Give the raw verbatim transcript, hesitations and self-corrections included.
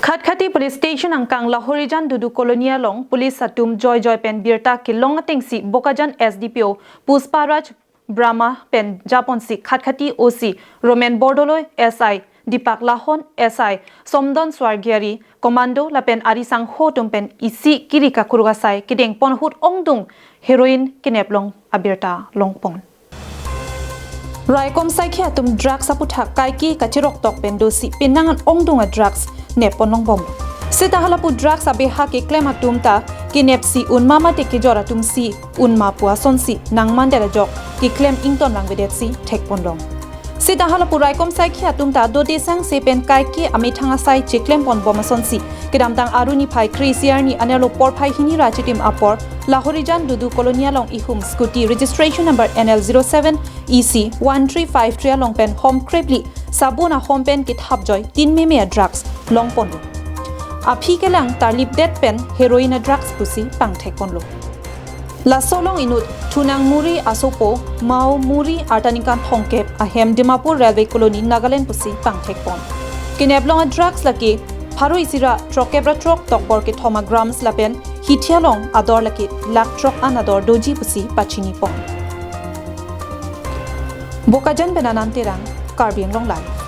Khatkhati Police Station angkang Lahorijan Dudu Colony along police atum joijoi pen birta kelong atengsi Bokajan S D P O Pushpa Raj Brahma pen japonsi Khatkhati O C Roman Bordoloi, S I Deepak Lahon, S I Somdon Swargiari, Commando lapen ari sangho atum pen isi kiri kakuruk asai kedeng pon ahut ongdung heroin kenep long abirta longpon. Raikom saikhi atum drugs aputhak kaike kachirok tok pen dosi penang an ongdung a drugs nep pon longbom. Seta halapu drugs abeha keklem atum ta kenepsi unma mate kejor atumsi unma pu asonsi nangmandet ajok keklem ington langvedetsi thekpon long. Seta halapu raikom saikhi atum ta dode sangse pen kaike amethang asai cheklem pon bom asonsi kedamtang Arni phai kre-isi arni anerlo porphai hini ra chitim apor Lahorijan Dudu Colony along ihum scooty registration number N L zero seven E C one three five three along pen hom krepli sabun ahom pen kethapjoi tin meme a drugs longponlo. Aphi kelang tarlipdet pen heroin a drugs pusi pangthekponlo. Laso along inut Thunang Muri asopo Mao Muri arta ningkan thomkep ahem Dimapur Railway Colony, Nagaland pusi pangthekpon. Kenep long a drugs lake pharo isi ra throkkep ra throk tokbor kethom a grams lapen hithi along ador lake lakh throk an ador doji pusi pachinipon. Bokajan pen Anand Terang, Karbi Anglong Live.